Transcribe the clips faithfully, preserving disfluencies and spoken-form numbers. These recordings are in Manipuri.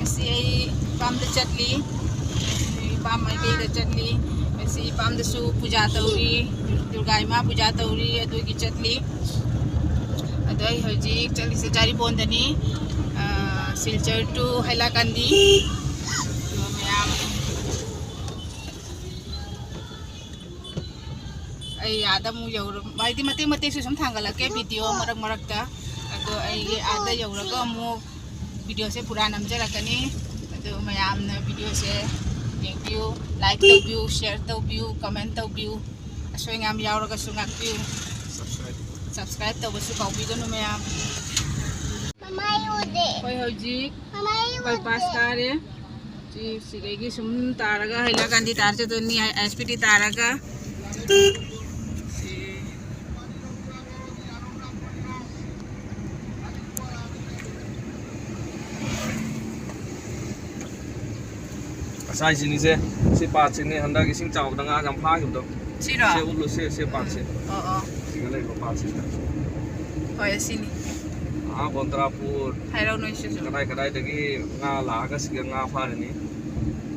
ꯉꯁꯤ ꯑꯩ ꯏꯄꯥꯝꯗ ꯆꯠꯂꯤ꯫ ꯉꯁꯤ ꯏꯄꯥꯝ ꯃꯥꯏꯀꯩꯗ ꯆꯠꯂꯤ꯫ ꯉꯁꯤ ꯏꯄꯥꯝꯗꯁꯨ ꯄꯨꯖꯥ ꯇꯧꯔꯤ, ꯗꯨꯔꯒꯥ ꯏꯃꯥ ꯄꯨꯖꯥ ꯇꯧꯔꯤ, ꯑꯗꯨꯒꯤ ꯆꯠꯂꯤ꯫ ꯑꯗꯣ ꯑꯩ ꯍꯧꯖꯤꯛ ꯆꯠꯂꯤꯁꯦ ꯖꯥꯔꯤꯄꯣꯟꯗꯅꯤ꯫ ꯑ, ꯁꯤꯜꯆꯔ to ꯍꯥꯏꯂꯥꯀꯥꯟꯗꯤ꯫ ꯑꯗꯣ ꯃꯌꯥꯝ ꯑꯩ ꯑꯥꯗ ꯑꯃꯨꯛ ꯌꯧꯔ-, ꯍꯥꯏꯗꯤ ꯃꯇꯦꯛ ꯃꯇꯦꯛꯁꯨ ꯁꯨꯝ ꯊꯥꯡꯒꯠꯂꯛꯀꯦ video ꯃꯔꯛ ꯃꯔꯛꯇ꯫ ꯑꯗꯣ ꯑꯩ ꯑꯥꯗ ꯌꯧꯔꯒ ꯑꯃꯨꯛ videoꯁꯦ ꯄꯨꯔꯥ ꯅꯝꯖꯔꯛꯀꯅꯤ꯫ ꯑꯗꯣ ꯃꯌꯥꯝꯅ videoꯁꯦ ꯌꯦꯡꯕꯤꯌꯨ, like ꯇꯧꯕꯤꯌꯨ, share ꯇꯧꯕꯤꯌꯨ, comment ꯇꯧꯕꯤꯌꯨ꯫ ꯑꯁꯣꯏ ꯑꯉꯥꯝ ꯌꯥꯎꯔꯒꯁꯨ ꯉꯥꯛꯄꯤꯌꯨ꯫ Subscribe ꯇꯧꯕꯁꯨ ꯀꯥꯎꯕꯤꯒꯅꯨ ꯃꯌꯥꯝ꯫ ꯑꯩꯈꯣꯏ ꯍꯧꯖꯤꯛ ꯕꯥꯏꯄꯥꯁ ꯀꯥꯔꯦ꯫ ꯁꯤ, ꯁꯤꯗꯒꯤ ꯁꯨꯝ ꯇꯥꯔꯒ ꯍꯩꯂꯥꯀꯥꯟꯗꯤ ꯇꯥꯔ ꯆꯠꯇꯣꯏꯅꯤ, ꯑꯥꯏ ꯑꯦꯁ ꯄꯤ ꯇꯤ ꯇꯥꯔꯒ꯫ ꯁꯤ꯫ ꯉꯁꯥꯏꯁꯤꯅꯤꯁꯦ, ꯁꯤ ꯄꯥꯠꯁꯤꯅꯤ ꯍꯟꯗꯛ ꯏꯁꯤꯡ ꯆꯥꯎꯕꯗ ꯉꯥ ꯌꯥꯝ ꯐꯥꯈꯤꯕꯗꯣ꯫ ꯁꯤꯔꯣ? ꯁꯤ ꯎꯠꯂꯨ, ꯁꯤ, ꯁꯤ ꯄꯥꯠꯁꯦ꯫ ꯑꯣ, ꯑꯣ꯫ ꯁꯤꯒ ꯂꯩꯕ ꯄꯥꯠꯁꯤꯗ꯫ ꯍꯣꯏ, ꯑꯁꯤꯅꯤ꯫ ꯑꯥ, ꯕꯣꯟꯇ꯭ꯔꯥꯄꯨꯔ꯫ ꯍꯥꯏꯔꯛꯎ ꯅꯣꯏ ꯁꯤꯁꯨ꯫ ꯀꯗꯥꯏ ꯀꯗꯥꯏꯗꯒꯤ ꯉꯥ ꯂꯥꯛꯑꯒ ꯁꯤꯒ ꯉꯥ ꯐꯥꯔꯤꯅꯤ꯫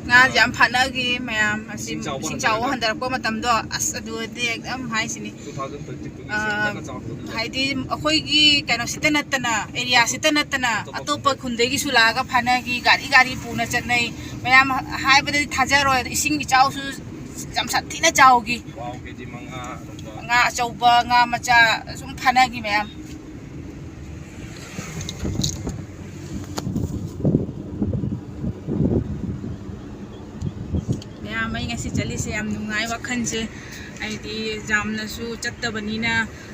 ꯉꯥ ꯌꯥꯝ ꯐꯥꯅꯈꯤ ꯃꯌꯥꯝ꯫ ꯑꯁꯤ ꯏꯁꯤꯡ ꯆꯥꯎꯕ ꯏꯁꯤꯡ ꯆꯥꯎꯕ ꯍꯟꯊꯔꯛꯄ꯫ ꯍꯟꯊꯔꯛꯄ ꯃꯇꯝꯗꯣ, ꯑꯁ, ꯑꯗꯨꯗꯤ ꯑꯦꯛꯗꯝ ꯍꯥꯏꯁꯤꯅꯤ꯫ Two thousand twenty two ꯒꯤ ꯑꯥ, ꯁꯤꯗ ꯆꯥꯎꯕꯗꯣ꯫ ꯍꯥꯏꯗꯤ ꯑꯩꯈꯣꯏꯒꯤ ꯀꯩꯅꯣꯁꯤꯗ ꯅꯠꯇꯅ, areaꯁꯤꯗ ꯅꯠꯇꯅ ꯑꯇꯣꯞꯄ ꯑꯇꯣꯞꯄ ꯈꯨꯟꯗꯒꯤꯁꯨ ꯂꯥꯛꯑꯒ ꯐꯥꯅꯈꯤ, ꯒꯥꯔꯤ ꯒꯥꯔꯤ ꯄꯨꯅ ꯆꯠꯅꯩ꯫ ꯃꯌꯥꯝ ꯍꯥꯏꯕꯗꯗꯤ ꯊꯥꯖꯔꯣꯏ, ꯑꯗꯣ ꯏꯁꯤꯡ ꯏꯆꯥꯎꯁꯨ ꯌꯥꯝ ꯁꯥꯊꯤꯅ ꯆꯥꯎꯈꯤ꯫ ꯋꯥꯎ ꯀꯦ ꯖꯤ ꯃꯉꯥ ꯑꯗꯨꯝꯕ꯫ ꯉꯥ ꯑꯆꯧꯕ, ꯉꯥ ꯃꯆꯥ ꯁꯨꯝ ꯐꯥꯅꯈꯤ ꯃꯌꯥꯝ꯫ ꯃꯌꯥꯝ, ꯑꯩ ꯉꯁꯤ ꯆꯠꯂꯤꯁꯦ ꯌꯥꯝ ꯅꯨꯡꯉꯥꯏ ꯋꯥꯈꯜꯁꯦ꯫ ꯑꯩꯗꯤ ꯌꯥꯝꯅꯁꯨ ꯆꯠꯇꯕꯅꯤꯅ,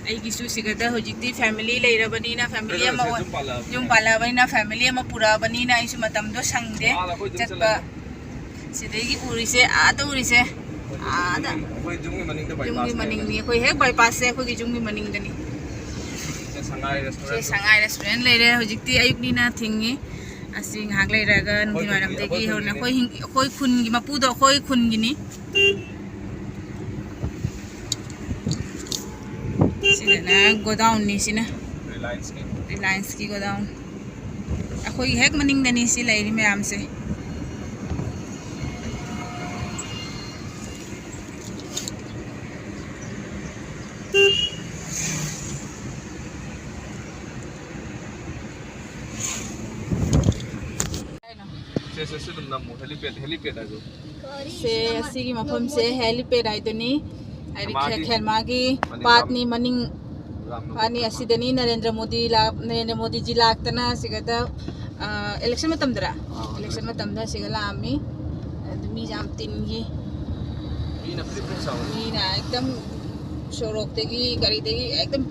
ꯑꯩꯒꯤꯁꯨ ꯁꯤꯒꯗ ꯍꯧꯖꯤꯛꯇꯤ family ꯂꯩꯔꯕꯅꯤꯅ, family ꯑꯃ ꯑꯣꯏ-, ꯌꯨꯝ ꯄꯥꯜꯂꯛꯑꯕꯅꯤꯅ꯫ ꯌꯨꯝ ꯄꯥꯜꯂꯛꯑꯕꯅꯤꯅ, family ꯑꯃ ꯄꯨꯔꯛꯑꯕꯅꯤꯅ ꯑꯩꯁꯨ ꯃꯇꯝꯗꯣ ꯁꯪꯗꯦ ꯑꯥꯗ ꯑꯩꯈꯣꯏ ꯑꯗꯨꯝ ꯆꯠꯄ꯫ ꯆꯠꯂꯦ꯫ ꯁꯤꯗꯒꯤ ꯎꯔꯤꯁꯦ, ꯑꯥꯗ ꯎꯔꯤꯁꯦ, ꯑꯩꯈꯣꯏ ꯌꯨꯝꯒꯤ ꯑꯥꯗ꯫ ꯃꯅꯤꯡ, ꯑꯩꯈꯣꯏ ꯌꯨꯝꯒꯤ ꯃꯅꯤꯡꯗ ꯌꯨꯝꯒꯤ ꯕꯥꯏꯄꯥꯁꯅꯦ꯫ ꯃꯅꯤꯡꯅꯤ, ꯑꯩꯈꯣꯏ ꯍꯦꯛ ꯕꯥꯏꯄꯥꯁꯁꯦ ꯑꯩꯈꯣꯏꯒꯤ ꯌꯨꯝꯒꯤ ꯃꯅꯤꯡꯗꯅꯤ꯫ ꯁꯦ ꯁꯉꯥꯏ ꯁꯦ restaurant꯫ ꯁꯉꯥꯏ restaurant ꯂꯩꯔꯦ꯫ ꯍꯧꯖꯤꯛꯇꯤ ꯑꯌꯨꯛꯅꯤꯅ ꯊꯤꯡꯉꯤ꯫ ꯑꯁꯤ ꯉꯥꯏꯍꯥꯛ ꯂꯩꯔꯒ ꯑꯩꯈꯣꯏ ꯅꯨꯡꯊꯤꯜ ꯈꯨꯟꯒꯤ, ꯋꯥꯏꯔꯝꯗꯒꯤ ꯑꯩꯈꯣꯏ ꯍꯧꯅ ꯈꯨꯟꯒꯤꯅꯤ꯫ ꯑꯩꯈꯣꯏ ꯍꯤꯡ-, ꯑꯩꯈꯣꯏ ꯈꯨꯟꯒꯤ ꯃꯄꯨꯗꯣ ꯑꯩꯈꯣꯏ ꯈꯨꯟꯒꯤꯅꯤ꯫ ꯁꯤꯗꯅ godownꯅꯤ ꯁꯤꯅ꯫ Relianceꯀꯤ꯫ Relianceꯀꯤ godown꯫ ꯑꯩꯈꯣꯏꯒꯤ ꯍꯦꯛ ꯃꯅꯤꯡꯗꯅꯤ ꯁꯤ ꯂꯩꯔꯤ ꯃꯌꯥꯝꯁꯦ꯫ ꯁꯦ, ꯁꯦ, ꯁꯤ ꯑꯗꯨꯝ ꯅꯝꯃꯣ, helipad, helipad ꯍꯥꯏꯗꯣ꯫ ꯁꯦ, ꯑꯁꯤꯒꯤ ꯃꯐꯝꯁꯦ helipad ꯍꯥꯏꯗꯨꯅꯤ꯫ ꯍꯥꯏꯗꯤ ꯃꯥꯒꯤ ꯈꯦ-, ꯈꯦ-, ꯃꯥꯒꯤ ꯃꯅꯤꯡ ꯄꯥꯠꯅꯤ, ꯂꯝ-, ꯃꯅꯤꯡ ꯂꯝ ꯄꯥꯠꯅꯤ꯫ ꯑꯁꯤꯗꯅꯤ ꯅꯔꯦꯟꯗ꯭ꯔ ꯃꯣꯗꯤ ꯂꯥꯛ-, ꯅꯔꯦꯟꯗ꯭ꯔ ꯃꯣꯗꯤꯖꯤ ꯂꯥꯛꯇꯅ ꯁꯤꯒꯗ, ꯑ, election ꯃꯇꯝꯗꯔ? ꯑꯥ, election election꯫ ꯃꯇꯝꯗ ꯁꯤꯒ ꯂꯥꯛꯑꯝꯃꯤ꯫ ꯑꯗꯨ ꯃꯤ ꯌꯥꯝ ꯇꯤꯟꯈꯤ꯫ ꯃꯤꯅ ꯐ꯭ꯔꯤ ꯐ꯭ꯔꯤ ꯆꯥꯎꯋꯤ꯫ ꯃꯤꯅ ꯑꯦꯛꯗꯝ ꯁꯣꯔꯣꯛꯇꯒꯤ, ꯒꯥꯔꯤꯗꯒꯤ ꯑꯦꯛꯗꯝ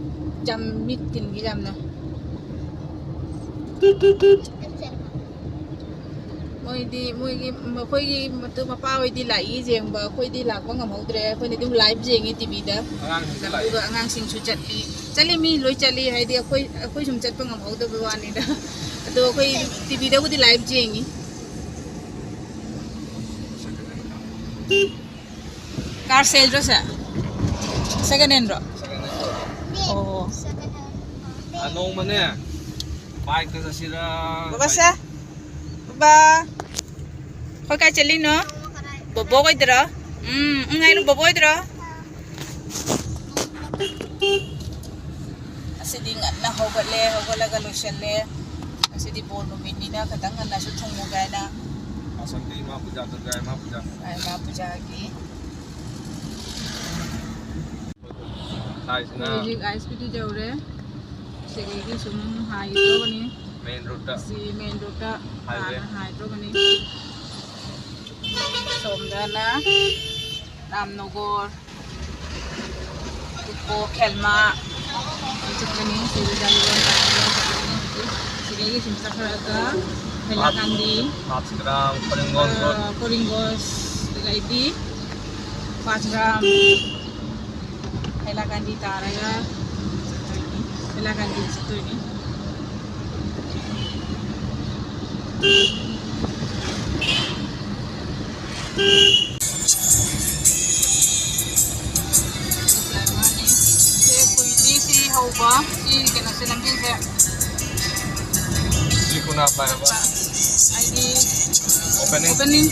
ꯌꯥꯝ ꯃꯤ ꯇꯤꯟꯈꯤ ꯌꯥꯝꯅ꯫ ꯃꯣꯏꯗꯤ, ꯃꯣꯏꯒꯤ, ꯃꯈꯣꯏꯒꯤ ꯃꯇꯨ-, ꯃꯄꯥ ꯍꯣꯏꯗꯤ ꯂꯥꯛꯏ ꯌꯦꯡꯕ, ꯑꯩꯈꯣꯏꯗꯤ ꯂꯥꯛꯄ ꯉꯝꯍꯧꯗ꯭ꯔꯦ꯫ ꯑꯩꯈꯣꯏꯅ ꯑꯗꯨꯝ live ꯌꯦꯡꯉꯤ ꯇꯤꯚꯤꯗ꯫ ꯑꯉꯥꯡꯁꯤꯡꯁꯨ ꯂꯥꯛꯏ꯫ ꯑꯗꯨꯒ ꯑꯉꯥꯡꯁꯤꯡꯁꯨ ꯆꯠꯂꯤ, ꯆꯠꯂꯤ, ꯃꯤ ꯂꯣꯏ ꯆꯠꯂꯤ꯫ ꯍꯥꯏꯗꯤ ꯑꯩꯈꯣꯏ, ꯑꯩꯈꯣꯏ ꯁꯨꯝ ꯆꯠꯄ ꯉꯝꯍꯧꯗꯕ ꯋꯥꯅꯤꯗ꯫ ꯑꯗꯣ ꯑꯩꯈꯣꯏ ꯇꯤꯚꯤꯗꯕꯨꯗꯤ live ꯌꯦꯡꯉꯤ꯫ Car sale ꯔꯣ ꯁꯦ? Second hand ꯔꯣ? ꯑꯣ꯫ ꯑ, ꯅꯣꯡꯃꯅꯦ, bike ꯇ ꯆꯠꯁꯤꯔꯥ? ꯕꯕꯥ ꯁꯦ? ꯕꯕꯥ꯫ ꯑꯩꯈꯣꯏ ꯀꯥꯏ ꯆꯠꯂꯤꯅꯣ? ꯕꯣꯕꯣꯛ ꯑꯣꯏꯗ꯭ꯔꯣ? ꯎꯝ, ꯎꯝ ꯍꯥꯏꯅ ꯕꯣꯕꯣꯛ ꯑꯣꯏꯗ꯭ꯔꯣ? ꯉꯁꯤꯗꯤ ꯉꯟꯅ ꯍꯧꯒꯠꯂꯦ, ꯍꯧꯒꯠꯂꯒ ꯂꯣꯏꯁꯜꯂꯦ꯫ ꯉꯁꯤꯗꯤ ꯕꯣꯔ ꯅꯨꯃꯤꯠꯅꯤꯅ ꯈꯤꯇꯪ ꯉꯟꯅꯁꯨ ꯊꯨꯡꯉꯨ ꯀꯥꯏꯅ꯫ ꯃꯥ ꯄꯨꯖꯥ ꯇꯧꯖꯦ, ꯃꯥ ꯄꯨꯖꯥ꯫ ꯏꯃꯥ ꯄꯨꯖꯥꯒꯤ꯫ ꯁꯥꯏꯁꯤꯅ ꯍꯧꯖꯤꯛ ꯑꯥꯏꯁ ꯕꯤ ꯇꯤ ꯌꯧꯔꯦ꯫ ꯁꯤꯗꯒꯤ ꯁꯨꯝ ꯍꯥꯏꯒꯦ ꯇꯧꯕꯅꯤ꯫ Main road ꯇ꯫ ꯁꯤ main road ꯇ highway꯫ ꯍꯥꯟꯅ ꯍꯥꯏꯗ꯭ꯔꯣꯕꯅꯤ꯫ ꯁꯣꯝꯗꯅ ꯔꯥꯝꯅꯣꯒꯣꯔ, ꯇꯨꯀꯣ, ꯈꯦꯜꯃꯥ ꯆꯠꯀꯅꯤ꯫ ꯁꯤꯗ ꯒꯥꯔꯤ ꯂꯣꯟ ꯆꯠꯀꯅꯤ꯫ ꯁꯤꯗꯒꯤ ꯁꯨꯝ ꯆꯠꯈ꯭ꯔꯒ ꯍꯩꯂꯥꯀꯥꯟꯗꯤ, ꯄꯥꯠꯁꯒ꯭ꯔꯥꯝ, ꯀꯣꯔꯤꯡꯒꯣꯟ ꯑ, ꯁꯣꯠ꯫ ꯀꯣꯔꯤꯡꯒꯣꯟ, ꯑꯗꯩꯗꯤ ꯄꯥꯠꯁꯒ꯭ꯔꯥꯝ, ꯍꯩꯂꯥꯀꯥꯟꯗꯤ ꯇꯥꯔꯒ ꯆꯠꯇꯣꯏꯅꯤ꯫ ꯍꯩꯂꯥꯀꯥꯟꯗꯤ ꯆꯠꯇꯣꯏꯅꯤ꯫ ꯁꯦ ꯀꯨꯏꯗ꯭ꯔꯤ ꯁꯤ ꯍꯧꯕ, ꯁꯤ ꯀꯩꯅꯣꯁꯦ, ꯂꯝꯕꯤꯁꯦ꯫ ꯀꯅꯥ ꯄꯥꯏꯕ? ꯑꯩꯗꯤ opening. Opening.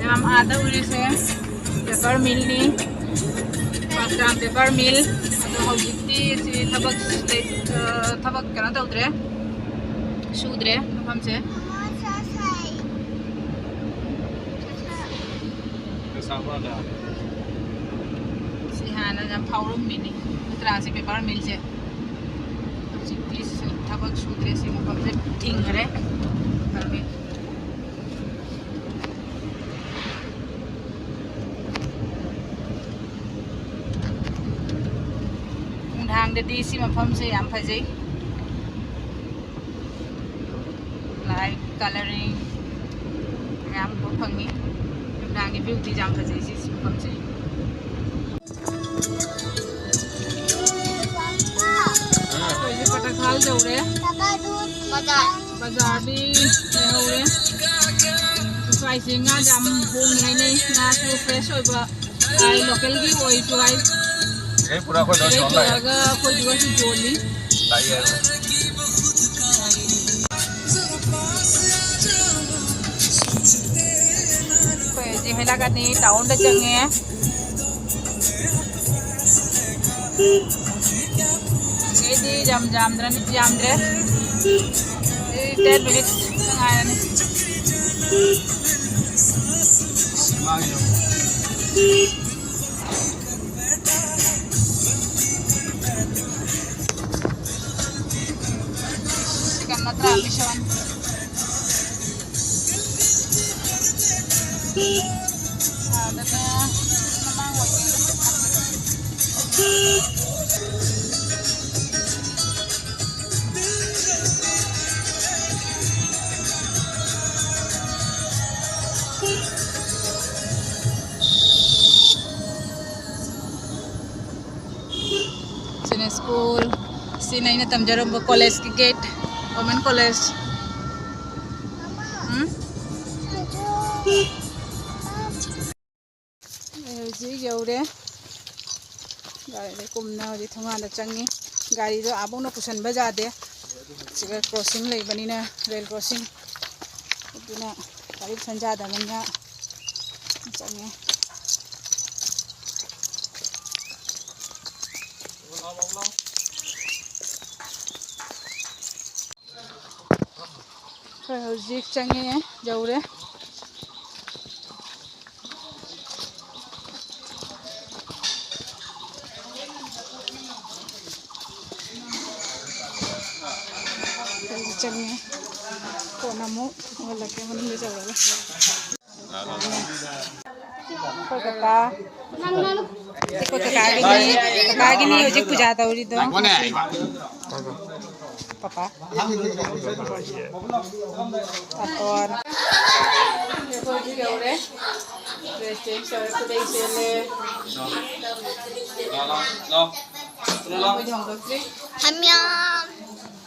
ꯌꯥꯝ ꯑꯥꯗ ꯎꯔꯤꯁꯦ paper millꯅꯤ, ꯄꯥꯛꯆꯥꯝ paper mill꯫ ꯑꯗꯣ ꯍꯧꯖꯤꯛꯇꯤ ꯁꯤ ꯊꯕꯛ ꯂꯩ-, ꯑ, ꯊꯕꯛ ꯀꯩꯅꯣ ꯇꯧꯗ꯭ꯔꯦ, ꯁꯨꯗ꯭ꯔꯦ ꯃꯐꯝꯁꯦ꯫ ꯁꯤ ꯍꯥꯟꯅ ꯌꯥꯝ ꯐꯥꯎꯔꯝꯃꯤꯅꯤ ꯅꯠꯇ꯭ꯔꯥ, ꯁꯤ paper millꯁꯦ? ꯍꯧꯖꯤꯛꯇꯤ ꯁꯨ-, ꯊꯕꯛ ꯁꯨꯗ꯭ꯔꯦ, ꯁꯤ ꯃꯐꯝꯁꯦ ꯊꯤꯡꯈ꯭ꯔꯦ, paper mill꯫ ꯅꯨꯡꯗꯥꯡꯗꯗꯤ ꯁꯤ ꯃꯐꯝꯁꯦ ꯌꯥꯝ ꯐꯖꯩ꯫ Light colouring ꯃꯌꯥꯝ ꯎꯕ ꯐꯪꯉꯤ꯫ ꯅꯨꯡꯗꯥꯡꯒꯤ viewꯗꯤ ꯌꯥꯝ ꯐꯖꯩ ꯁꯤ ꯃꯐꯝꯁꯦ꯫ ꯑꯩꯈꯣꯏꯁꯦ ꯄꯇꯀꯥꯜ ꯌꯧꯔꯦ꯫ ꯄꯇꯀꯥꯜ꯫ ꯕꯖꯥꯔꯗꯤ ꯂꯩꯍꯧꯔꯦ꯫ ꯁ꯭ꯋꯥꯏꯁꯦ ꯉꯥ ꯌꯥꯝ ꯍꯣꯡꯉꯦ ꯍꯥꯏꯅꯩ꯫ ꯉꯥꯁꯨ fresh ꯑꯣꯏꯕ, ꯂꯣꯀꯦꯜꯒꯤ ꯑꯣꯏꯁꯨ ꯍꯥꯏ꯫ ꯁꯤꯗꯩ ꯄꯨꯔꯥ ꯑꯩꯈꯣꯏ ꯁꯤꯗꯩ ꯌꯣꯜꯂꯦ꯫ ꯄꯨꯔꯛꯑꯒ ꯑꯩꯈꯣꯏꯗꯨꯒꯁꯨ ꯌꯣꯜꯂꯤ꯫ ꯂꯥꯛꯑꯦ꯫ ꯑꯩꯈꯣꯏ ꯍꯧꯖꯤꯛ ꯍꯩꯂꯥꯀꯥꯅꯤ ꯇꯥꯎꯟꯗ ꯆꯪꯉꯦ꯫ ꯑꯩꯗꯤ ꯌꯥꯝ ꯌꯥꯝꯗ꯭ꯔꯅꯤ, ꯌꯥꯝꯗ꯭ꯔꯦ꯫ ꯑꯩ ten minutes ꯈꯛꯇ ꯉꯥꯏꯔꯅꯤ꯫ ꯆꯤꯛꯀꯟ ꯅꯠꯇ꯭ꯔꯥ? ꯃꯤꯁꯣꯟ꯫ ꯑꯥꯗꯅ ꯃꯃꯥꯡ ꯑꯣꯏꯗꯣꯏꯅꯦ꯫ ꯁꯤꯅ ꯁ꯭ꯀꯨꯜ, ꯁꯤꯅ ꯑꯩꯅ ꯇꯝꯖꯔꯝꯕ ꯀꯣꯂꯦꯖꯀꯤ ꯒꯦꯠ, ꯋꯨꯃꯦꯟ ꯀꯣꯂꯦꯖ꯫ ꯎꯝ? ꯑꯩ ꯍꯧꯖꯤꯛ ꯌꯧꯔꯦ꯫ ꯒꯥꯔꯤꯗ ꯀꯨꯝꯅ ꯍꯧꯖꯤꯛ ꯊꯣꯡꯒꯥꯟꯗ ꯆꯪꯉꯤ꯫ ꯒꯥꯔꯤꯗꯣ ꯑꯥꯕꯧꯅ ꯄꯨꯁꯟꯕ ꯌꯥꯗꯦ꯫ ꯁꯤꯒ ꯀ꯭ꯔꯣꯁꯤꯡ ꯂꯩꯕꯅꯤꯅ, ꯔꯦꯜ ꯀ꯭ꯔꯣꯁꯤꯡ꯫ ꯑꯗꯨꯅ ꯒꯥꯔꯤ ꯄꯨꯁꯟ ꯌꯥꯗꯕꯅꯤꯅ ꯆꯪꯉꯦ꯫ ꯑꯩꯈꯣꯏ ꯍꯧꯖꯤꯛ ꯆꯪꯉꯛꯑꯦ, ꯌꯧꯔꯦ꯫ ꯑꯩ ꯆꯪꯉꯦ꯫ ꯀꯣꯟꯅ ꯑꯃꯨꯛ ꯎꯍꯜꯂꯛꯀꯦ ꯃꯅꯨꯡꯗ ꯌꯧꯔꯒ꯫ ꯑꯩꯈꯣꯏ ꯀꯀꯥ, ꯑꯩꯈꯣꯏ ꯀꯀꯥꯒꯤꯅꯤ, ꯀꯀꯥꯒꯤꯅꯤ ꯍꯧꯖꯤꯛ ꯄꯨꯖꯥ ꯇꯧꯔꯤꯗꯣ꯫ ꯄꯄꯥ꯫ ꯄꯥꯄꯣꯔ꯫ ꯑꯩꯈꯣꯏ ꯍꯧꯖꯤꯛ ꯌꯧꯔꯦ꯫ Dress change ꯇꯧꯔꯦ, ꯈꯨꯗꯩ ꯁꯦꯠꯂꯦ꯫ ꯑꯩꯈꯣꯏꯗꯤ ꯍꯣꯡꯗꯣꯛꯇ꯭ꯔꯤ꯫ ꯍꯝꯌꯥꯝ꯫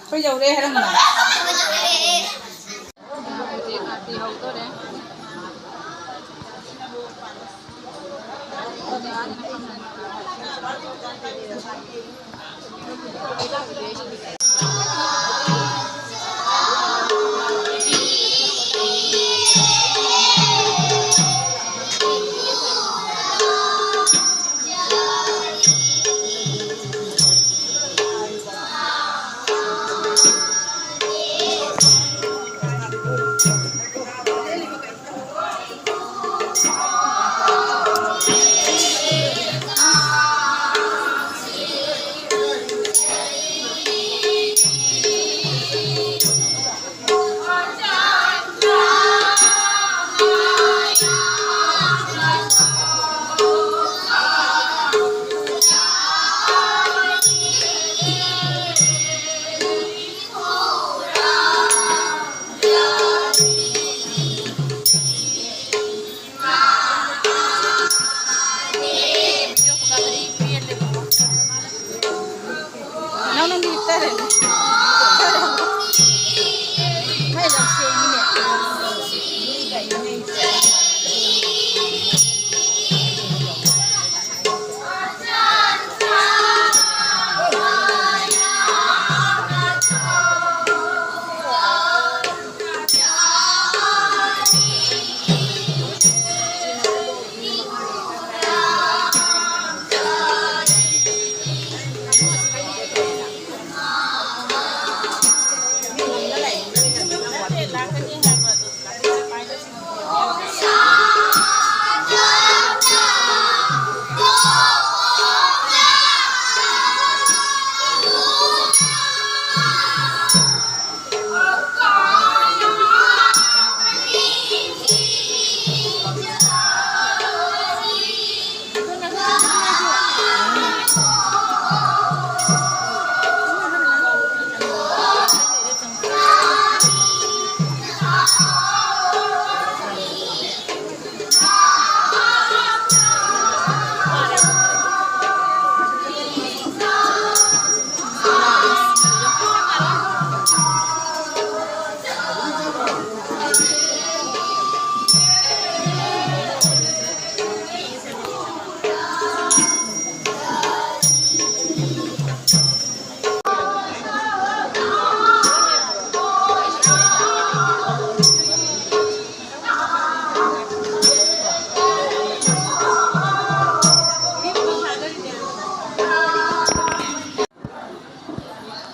ꯑꯩꯈꯣꯏ ꯌꯧꯔꯦ ꯍꯥꯏꯔꯝꯃꯣ꯫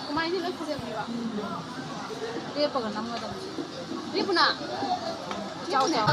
ꯀꯃꯥꯏꯅ ꯂꯣꯏ ꯐꯖꯕꯅꯦꯕ? ꯂꯦꯞꯄꯒ ꯅꯝꯒꯗꯕꯅꯤ꯫ ꯂꯦꯞꯄꯨꯅ꯫ ꯆꯥꯎ, ꯆꯥꯎ꯫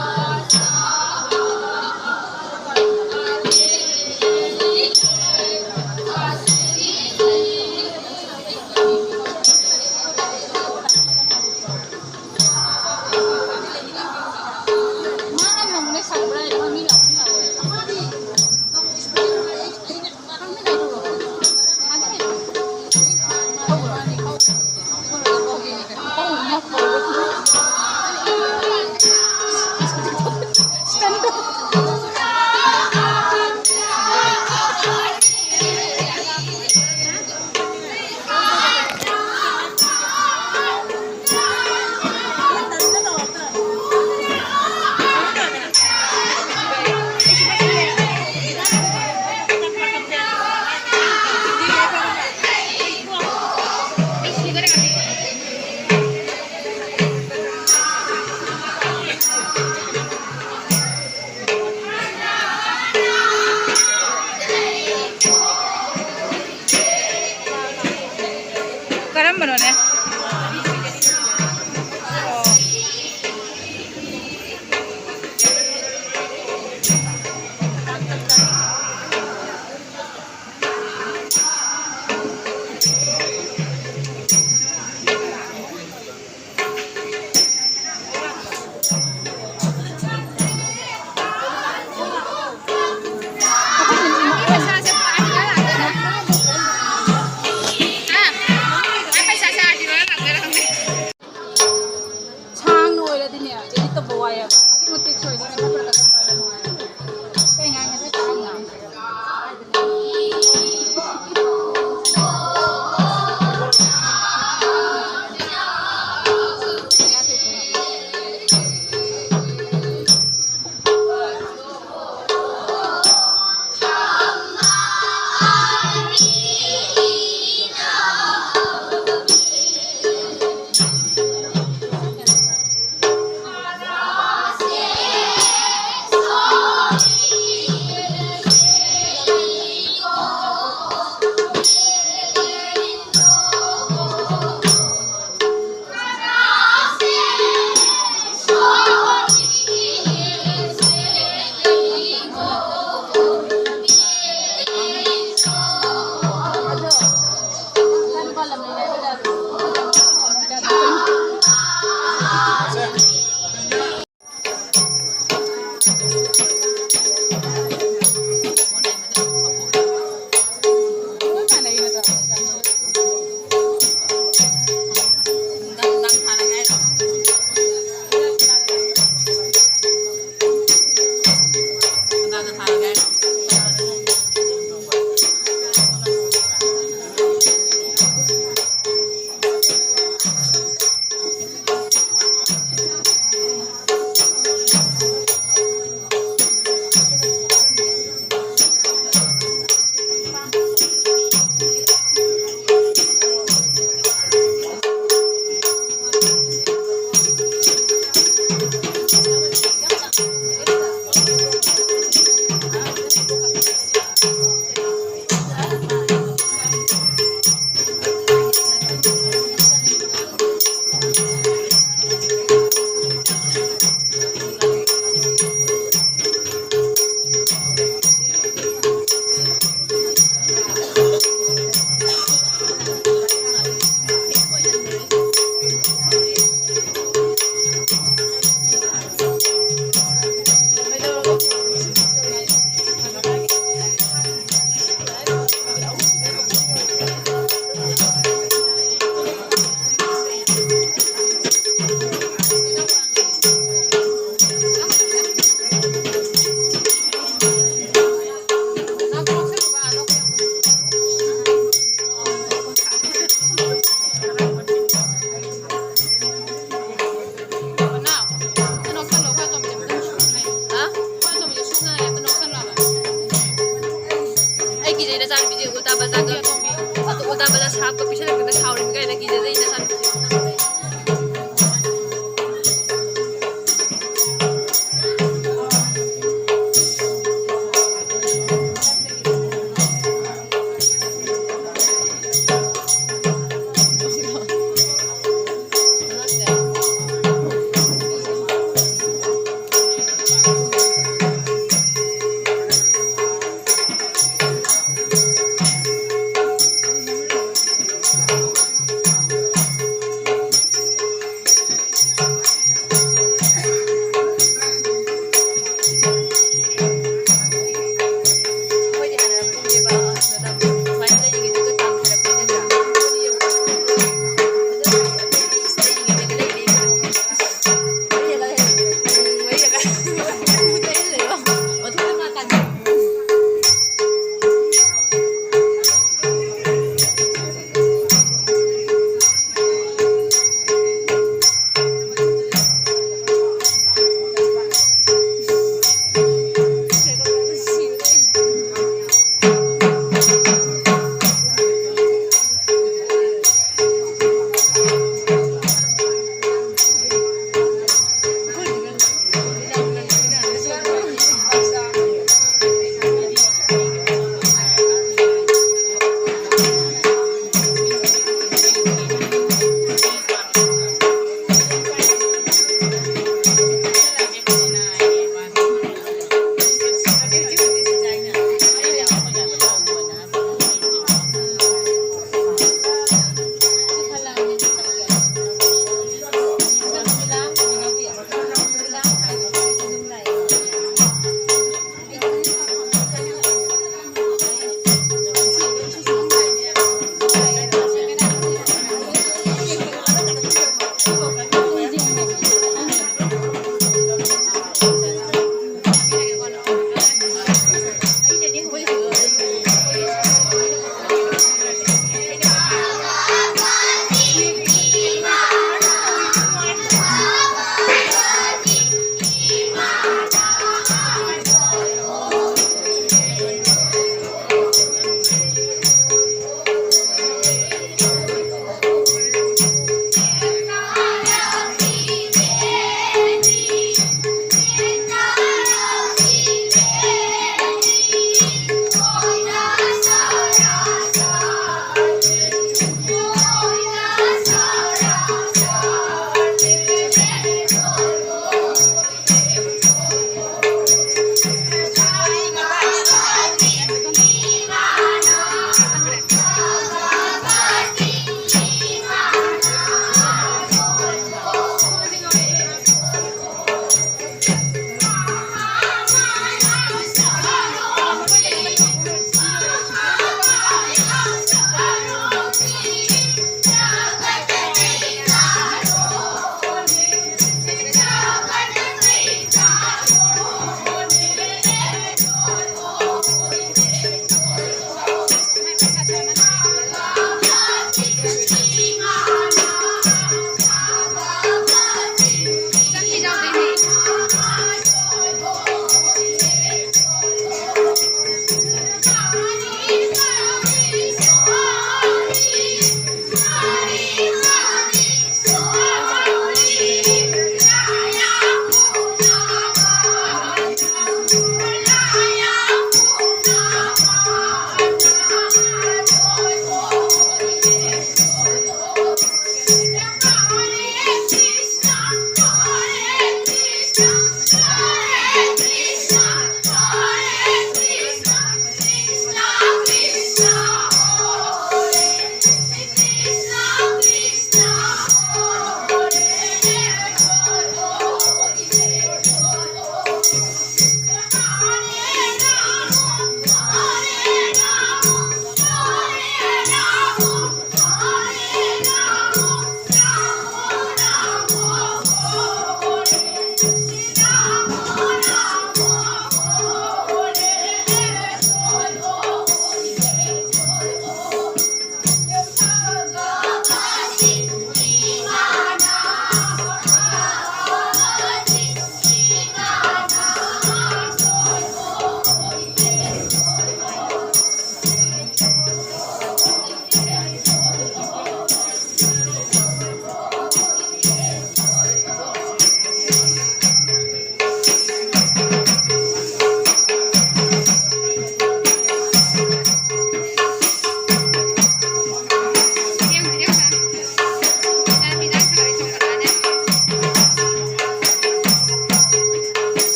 ꯑꯗꯨꯅꯦ ꯑꯦꯗꯤꯠ ꯇꯧꯕ ꯋꯥꯏꯑꯦꯕ꯫ ꯃꯇꯦꯛ ꯃꯇꯦꯛ ꯁꯣꯏꯗꯅ ꯅꯞꯄ ꯈꯛꯇ ꯐꯔꯒ ꯅꯨꯡꯉꯥꯏꯔꯦ꯫ ꯑꯩ ꯉꯥꯡꯉꯤꯁꯦ ꯇꯥꯔꯝꯒꯅꯤ꯫ ꯄꯤꯁꯜꯂꯛꯇꯅ ꯁꯥꯎꯔꯤꯃꯤ ꯀꯥꯏꯅ ꯀꯤꯖꯗꯦ ꯏꯆꯥ ꯁꯥꯟꯅ꯫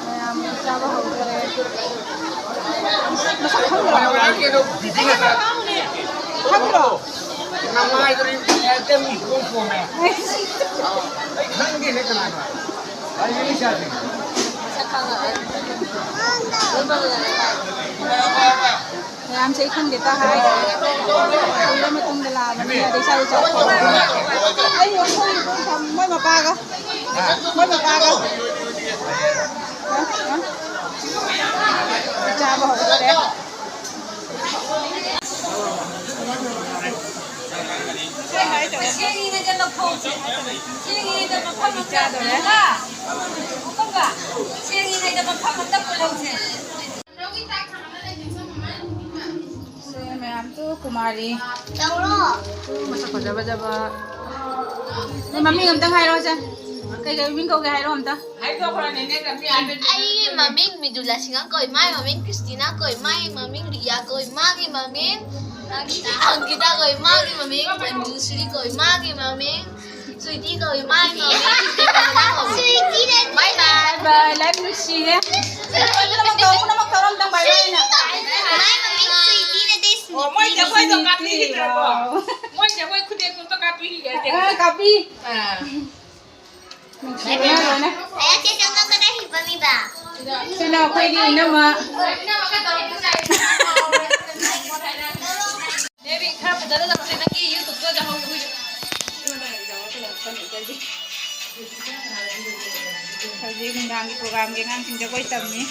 ꯃꯌꯥꯝ ꯆꯥꯕ ꯍꯧꯗꯣꯔꯦ꯫ ꯃꯁꯛ ꯈꯪꯗ꯭ꯔꯣ? ꯈꯪꯗ꯭ꯔꯣ? ꯅꯃꯥꯏꯗꯨꯗꯤ ꯍꯦꯛꯇ ꯃꯤ ꯄꯣꯝ ꯄꯣꯝꯃꯦ꯫ ꯑꯩ ꯈꯪꯗꯦꯅꯦ ꯀꯅꯥꯅꯣ꯫ ꯑꯩ ꯃꯤ ꯆꯥꯗꯦ꯫ ꯃꯁꯛ ꯈꯪꯉꯔꯣꯏ꯫ ꯃꯌꯥꯝꯁꯦ ꯑꯩ ꯈꯪꯗꯦ ꯇ ꯍꯥꯏꯈ꯭ꯔꯦ꯫ ꯀꯨꯏꯔ ꯃꯇꯨꯡꯗ ꯂꯥꯛꯑꯕꯅꯤꯅ ꯑꯗꯩ ꯏꯁꯥꯁꯨ ꯆꯥꯎꯊꯣꯛꯑꯕꯅꯤꯅ꯫ ꯑꯩ ꯌꯨꯝ ꯊꯣꯛꯏ ꯄꯨꯡ ꯊꯝ-, ꯃꯣꯏ ꯃꯄꯥꯒ꯫ ꯃꯣꯏ ꯃꯄꯥꯒ꯫ ꯍꯥ? ꯍꯥ? ꯆꯥꯕ ꯍꯧꯗꯣꯔꯦ꯫ ꯁꯦꯡꯉꯤꯉꯩꯗ ꯂꯧꯊꯣꯛꯁꯦ꯫ ꯁꯦꯡꯉꯤꯉꯩꯗ ꯃꯐꯝ ꯑꯝꯇ ꯆꯥꯗꯣꯔꯦ꯫ ꯁꯦꯡꯉꯤꯉꯩꯗ ꯃꯐꯝ ꯑꯝꯇ ꯄꯨꯜꯍꯧꯁꯦ꯫ ꯁꯦ ꯃꯌꯥꯝꯁꯨ ꯀꯨꯃꯥꯔꯤ꯫ ꯇꯧꯔꯣ꯫ ꯃꯁꯛ ꯐꯖ ꯐꯖꯕ꯫ ꯅꯣꯏ ꯃꯃꯤꯡ ꯑꯝꯇꯪ ꯍꯥꯏꯔꯛꯑꯣꯁꯦ꯫ ꯀꯩ ꯀꯩ ꯃꯃꯤꯡ ꯀꯧꯒꯦ ꯍꯥꯏꯔꯣ ꯑꯝꯇ꯫ ꯑꯩꯒꯤ ꯃꯃꯤꯡ ꯃꯤꯗꯨꯂꯥ ꯁꯤꯡꯍ ꯀꯧꯏ, ꯃꯥꯒꯤ ꯃꯃꯤꯡ ꯀ꯭ꯔꯤꯁꯇꯤꯅꯥ ꯀꯧꯏ, ꯃꯥꯒꯤ ꯃꯃꯤꯡ ꯔꯤꯌꯥ ꯀꯧꯏ, ꯃꯥꯒꯤ ꯃꯃꯤꯡ ꯑꯪꯀꯤꯇꯥ ꯀꯧꯏ, ꯃꯥꯒꯤ ꯃꯃꯤꯡ ꯃꯟꯖꯨꯁ꯭ꯔꯤ ꯀꯧꯏ, ꯃꯥꯒꯤ ꯃꯃꯤꯡ ꯁ꯭ꯋꯤꯇꯤ ꯀꯧꯏ, ꯃꯥꯒꯤ ꯃꯃꯤꯡ ꯁ꯭ꯋꯤꯇꯤ ꯅꯠꯇꯦ꯫ ꯕꯥꯏ ꯕꯥꯏ꯫ ꯕꯥꯏ ꯕꯥꯏ, ꯂꯥꯏꯐ ꯅꯨꯡꯁꯤꯔꯦ꯫ ꯄꯨꯝꯅꯃꯛ ꯇꯧꯔꯣ, ꯄꯨꯝꯅꯃꯛ ꯇꯧꯔꯣ, ꯑꯝꯇꯪ ꯕꯥꯏ ꯕꯥꯏ ꯍꯥꯏꯅ꯫ ꯃꯥꯏ ꯃꯃꯤꯡ ꯁ꯭ꯋꯤꯇꯤ ꯅꯠꯇꯦ, ꯑꯣ, ꯃꯣꯏ ꯁ꯭ꯋꯤꯇꯤ꯫ ꯖꯒꯣꯏꯗꯣ ꯀꯥꯞꯄꯤꯈꯤꯗ꯭ꯔꯕꯣ? ꯋꯥꯎ꯫ ꯃꯣꯏ ꯖꯒꯣꯏ ꯈꯨꯗꯦꯛꯇꯣ ꯑꯝꯇ ꯀꯥꯞꯄꯤꯈꯤꯒꯦ꯫ ꯑꯥ, ꯀꯥꯞꯄꯤ꯫ ꯑꯥ꯫ ꯅꯨꯡꯁꯤꯕꯅ ꯂꯣꯏꯅ꯫ ꯑꯌꯥ, ꯆꯦ ꯆꯪꯉꯛꯀꯗ ꯍꯤꯞꯄꯝꯃꯤꯕ꯫ ꯁꯤꯅ ꯑꯩꯈꯣꯏꯒꯤ ꯏꯅꯝꯃ꯫ ꯕꯦꯕꯤ, ꯈꯔ ꯐꯖꯅ ꯇꯧꯔꯁꯦ, ꯅꯪꯒꯤ YouTube-ꯇꯣ ꯇꯧꯍꯧ-, ꯍꯧꯖꯤꯛ ꯅꯨꯡꯗꯥꯡꯒꯤ program-ꯒꯤ ꯑꯉꯥꯡꯁꯤꯡ ꯖꯒꯣꯏ ꯇꯝꯃꯤ꯫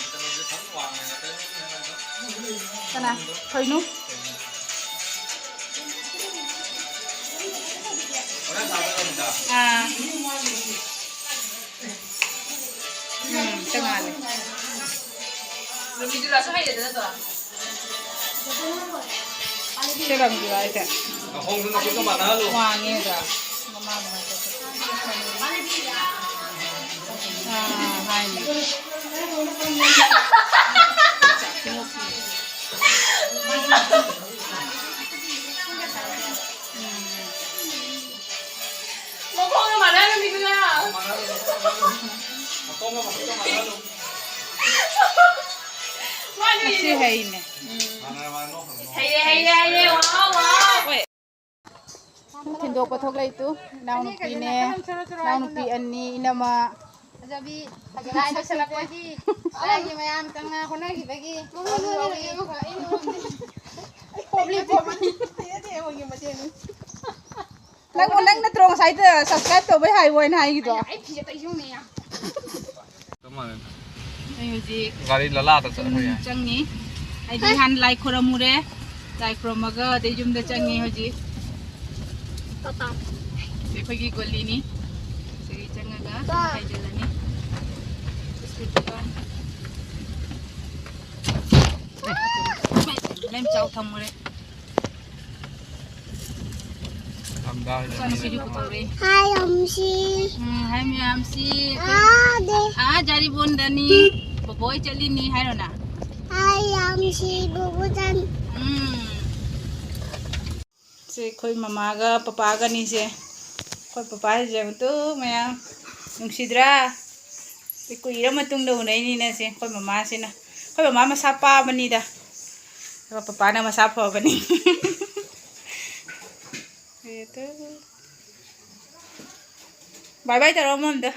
ꯀꯅꯥ? ꯊꯣꯏꯅꯨ? ꯑꯥ꯫ ꯎꯝ, ꯇꯣꯉꯥꯜꯂꯦ꯫ ꯔꯣꯃꯤꯗꯨꯔꯥꯁꯨ ꯍꯩꯔꯦꯗꯅꯗꯣ꯫ ꯁꯤ ꯔꯣꯃꯤꯗꯨꯔꯥ ꯍꯥꯏꯁꯦ? ꯑꯍꯣꯡꯕ ꯃꯈꯨꯠꯀ ꯃꯥꯟꯅꯍꯜꯂꯨ꯫ ꯋꯥꯡꯉꯦꯗ꯫ ꯃꯃꯥ ꯑꯗꯨꯃꯥꯏꯅ ꯇꯧꯕ꯫ ꯑꯥ, ꯍꯥꯏꯅꯦ꯫ ꯃꯈꯣꯡꯅ ꯃꯥꯟꯅꯔꯝꯃꯤꯗꯨꯅ꯫ ꯃꯥꯅꯤ꯫ ꯑꯁꯤ ꯍꯩꯅꯦ꯫ ꯍꯩꯔꯦ, ꯍꯩꯔꯦ, ꯍꯩꯔꯦ꯫ ꯋꯥꯎ, ꯋꯥꯎ꯫ ꯍꯣꯏ꯫ ꯊꯤꯟꯗꯣꯛꯄ ꯊꯣꯛꯂꯛꯏꯗꯨ ꯏꯅꯥꯎꯅꯨꯄꯤꯅꯦ, ꯏꯅꯥꯎꯅꯨꯄꯤ ꯑꯅꯤ, ꯏꯅꯝꯃ꯫ ꯐꯖꯕꯤ, ꯐꯖꯕꯤ ꯂꯣꯏꯁꯤꯜꯂꯛꯄꯒꯤ ꯂꯥꯏꯒꯤ ꯃꯌꯥꯝ ꯆꯪꯅ ꯍꯣꯠꯅꯈꯤꯕꯒꯤ ꯅꯪꯕꯨ ꯅꯪ ꯅꯠꯇ꯭ꯔꯣ ꯉꯁꯥꯏꯗ subscribe ꯇꯧꯕꯩ ꯍꯥꯏꯌꯣ ꯍꯥꯏꯅ ꯍꯥꯏꯒꯤꯗꯣ? ꯑꯩ ꯐꯤꯁꯦ ꯇꯩꯁꯨꯅꯦ ꯌꯥꯝ꯫ ꯑꯩ ꯍꯧꯖꯤꯛ ꯒꯥꯔꯤ ꯂꯂꯥꯗ ꯁꯨꯝ ꯆꯠꯈ꯭ꯔꯦ꯫ ꯆꯪꯉꯤ꯫ ꯍꯥꯏꯗꯤ ꯍꯥꯟꯅ ꯂꯥꯏ ꯈꯣꯏꯔꯝꯃꯨꯔꯦ꯫ ꯂꯥꯏ ꯈꯣꯏꯔꯝꯃꯒ ꯑꯗꯩ ꯌꯨꯝꯗ ꯆꯪꯉꯤ ꯍꯧꯖꯤꯛ꯫ ꯑꯩꯈꯣꯏꯒꯤ ꯒꯣꯂꯤꯅꯤ꯫ ꯁꯤꯒꯤ ꯆꯪꯉꯒ ꯍꯥꯏꯖꯤꯜꯂꯅꯤ꯫ ꯕꯤꯁꯀꯨꯠ ꯗꯨꯀꯥꯟ꯫ ꯂꯩꯝ ꯆꯥꯎ ꯊꯝꯃꯨꯔꯦ꯫ ꯏꯆꯥꯅꯨꯄꯤꯁꯨ ꯄꯨꯊꯣꯔꯛꯑꯦ꯫ ꯍꯥꯏ ꯑꯝꯁꯤ꯫ ꯎꯝ, ꯍꯥꯏ ꯃꯌꯥꯝꯁꯤ꯫ ꯑꯥꯗꯦ꯫ ꯑꯥ, ꯖꯥꯔꯤꯕꯣꯟꯗꯅꯤ꯫ ꯕꯣꯕꯣꯏ ꯆꯠꯂꯤꯅꯤ ꯍꯥꯏꯔꯣꯅ꯫ ꯍꯥꯏ ꯑꯝꯁꯤ ꯕꯣꯕꯣꯆꯥꯟ꯫ ꯎꯝ꯫ ꯁꯤ ꯑꯩꯈꯣꯏ ꯃꯃꯥꯒ ꯄꯄꯥꯒꯅꯤꯁꯦ꯫ ꯑꯩꯈꯣꯏ ꯄꯄꯥꯁꯤꯁꯨ ꯌꯦꯡꯉꯨ ꯇꯨ ꯃꯌꯥꯝ꯫ ꯅꯨꯡꯁꯤꯗ꯭ꯔꯥ? ꯁꯤ ꯀꯨꯏꯔ ꯃꯇꯨꯡꯗ ꯎꯅꯩꯅꯤꯅꯦ ꯁꯦ, ꯑꯩꯈꯣꯏ ꯃꯃꯥꯁꯤꯅ꯫ ꯑꯩꯈꯣꯏ ꯃꯃꯥ ꯃꯁꯥ ꯄꯥꯕꯅꯤꯗ꯫ ꯑꯗꯨꯒ ꯄꯄꯥꯅ ꯃꯁꯥ ꯐꯕꯅꯤ꯫ ꯕꯥꯏ ꯕꯥꯏ ꯇꯧꯔꯣ ꯑꯃ ꯑꯝꯇ꯫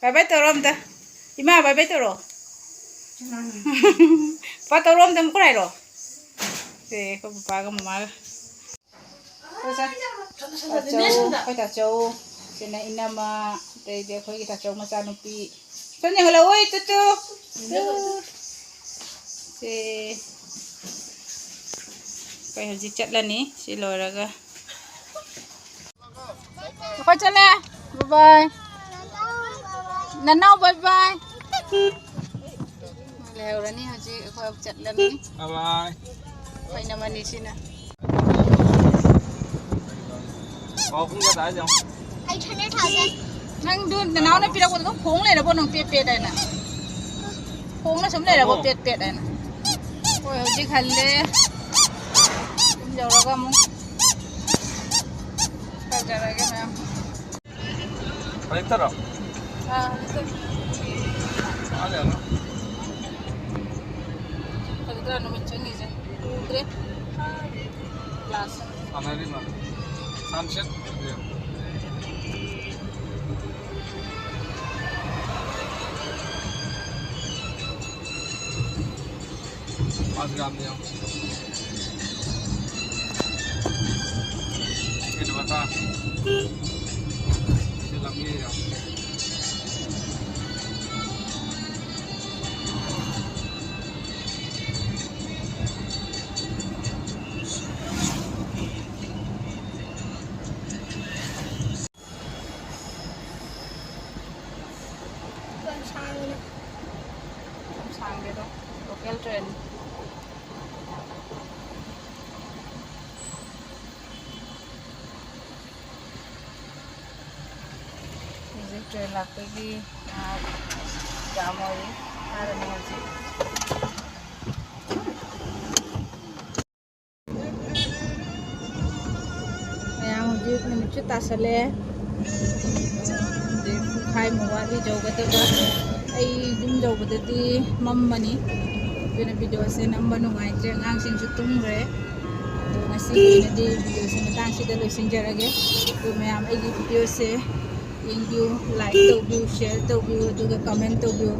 ꯕꯥꯏ ꯕꯥꯏ ꯇꯧꯔꯣ ꯑꯝꯇ꯫ ꯏꯃꯥ ꯕꯥꯏ ꯕꯥꯏ ꯇꯧꯔꯣ꯫ ꯄꯄꯥ ꯇꯧꯔꯣ ꯑꯝꯇ ꯑꯃꯨꯛ ꯍꯥꯏꯔꯣ꯫ ꯁꯦ, ꯑꯩꯈꯣꯏ ꯄꯄꯥꯒ ꯃꯃꯥꯒ꯫ ꯇꯥꯆꯧ, ꯑꯩꯈꯣꯏ ꯇꯥꯆꯧ꯫ ꯁꯤꯅ ꯏꯅꯝꯃ, ꯑꯗꯩꯗꯤ ꯑꯩꯈꯣꯏꯒꯤ ꯇꯥꯆꯧ ꯃꯆꯥꯅꯨꯄꯤ꯫ ꯁꯣꯝ ꯌꯦꯡꯍꯜꯂꯛꯑꯣ, ꯇꯨ, ꯇꯨ꯫ ꯇꯨ꯫ ꯁꯦ꯫ ꯑꯩꯈꯣꯏ ꯍꯧꯖꯤꯛ ꯆꯠꯂꯅꯤ, ꯁꯤ ꯂꯣꯏꯔꯒ꯫ ꯑꯩꯈꯣꯏ ꯆꯠꯂꯦ꯫ Bye bye꯫ ꯅꯅꯥꯎ bye bye꯫ ꯂꯩꯍꯧꯔꯅꯤ ꯍꯧꯖꯤꯛ, ꯑꯩꯈꯣꯏ ꯆꯠꯂꯅꯤ꯫ Bye bye꯫ ꯑꯩꯈꯣꯏ ꯏꯅꯝꯃꯅꯤ ꯁꯤꯅ꯫ ꯄꯥꯎ ꯄꯨꯡ ꯀꯌꯥ ꯇꯥꯔꯒꯦ ꯌꯦꯡꯉꯣ꯫ ꯑꯩ ꯊꯥꯅ ꯊꯥꯒꯦ꯫ ꯅꯪꯗꯨ ꯅꯅꯥꯎꯅ ꯄꯤꯔꯛꯄꯗꯣ ꯑꯗꯨꯝ ꯈꯣꯡ ꯂꯩꯔꯕꯣ ꯅꯪ ꯄꯦꯠ ꯄꯦꯠ ꯍꯥꯏꯅ? ꯈꯣꯡꯅ ꯁꯨꯝ ꯂꯩꯔꯕꯣ ꯄꯦꯠ ꯄꯦꯠ ꯍꯥꯏꯅ? ꯑꯩꯈꯣꯏ ꯍꯧꯖꯤꯛ ꯍꯜꯂꯦ꯫ ꯌꯨꯝ ꯌꯧꯔꯒ ꯑꯃꯨꯛ ꯇꯧꯖꯔꯒꯦ ꯃꯌꯥꯝ꯫ ꯍꯧꯖꯤꯛꯇꯔꯣ? ꯑꯥ, ꯍꯧꯖꯤꯛꯇ꯫ ꯍꯧꯖꯤꯛꯇ ꯅꯨꯃꯤꯠ ꯆꯪꯉꯤꯁꯦ ꯎꯗ꯭ꯔꯦ꯫ ꯀ꯭ꯂꯥꯁ꯫ ꯁꯥꯟꯅꯔꯤꯕ꯫ Sunset꯫ ꯃꯥꯁꯨ ꯌꯥꯝꯅ ꯌꯥꯝ꯫ ꯀꯩꯅꯣ ꯃꯆꯥ꯫ ꯁꯤ ꯂꯝꯕꯤ ꯌꯥꯝ꯫ ꯌꯥꯝ ꯁꯥꯡꯉꯤꯅ꯫ ꯌꯥꯝ ꯁꯥꯡꯗꯦꯗ꯫ Local train꯫ ꯍꯧꯖꯤꯛ train ꯂꯥꯛꯄꯒꯤ ꯉꯥꯏꯍꯥꯛ ꯖꯥꯝ ꯑꯣꯏꯔꯤ꯫ ꯀꯥꯔꯅꯤ ꯍꯧꯖꯤꯛ꯫ ꯃꯌꯥꯝ ꯍꯧꯖꯤꯛ ꯅꯨꯃꯤꯠꯁꯨ ꯇꯥꯁꯜꯂꯛꯑꯦ꯫ ꯍꯧꯖꯤꯛ ꯄꯨꯡꯈꯥꯏꯃꯨꯛ ꯋꯥꯠꯂꯤ ꯌꯧꯒꯗꯕ꯫ ꯑꯩ ꯌꯨꯝ ꯌꯧꯕꯗꯗꯤ ꯃꯝꯃꯅꯤ꯫ ꯑꯗꯨꯅ videoꯁꯦ ꯅꯝꯕ ꯅꯨꯡꯉꯥꯏꯇ꯭ꯔꯦ꯫ ꯑꯉꯥꯡꯁꯤꯡꯁꯨ ꯇꯨꯝꯈ꯭ꯔꯦ꯫ ꯑꯗꯣ ꯉꯁꯤꯒꯤ ꯑꯣꯏꯅꯗꯤ videoꯁꯦ ꯃꯇꯥꯡꯁꯤꯗ ꯂꯣꯏꯁꯤꯟꯖꯔꯒꯦ꯫ ꯑꯗꯣ ꯃꯌꯥꯝ ꯑꯩꯒꯤ videoꯁꯦ ꯌꯦꯡꯕꯤꯌꯨ, like ꯇꯧꯕꯤꯌꯨ, share ꯇꯧꯕꯤꯌꯨ, ꯑꯗꯨꯒ comment ꯇꯧꯕꯤꯌꯨ,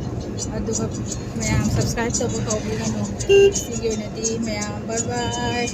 ꯑꯗꯨꯒ ꯃꯌꯥꯝ subscribe ꯇꯧꯕ ꯀꯥꯎꯕꯤꯒꯅꯨ꯫ ꯉꯁꯤꯒꯤ ꯑꯣꯏꯅꯗꯤ ꯃꯌꯥꯝ bye bye꯫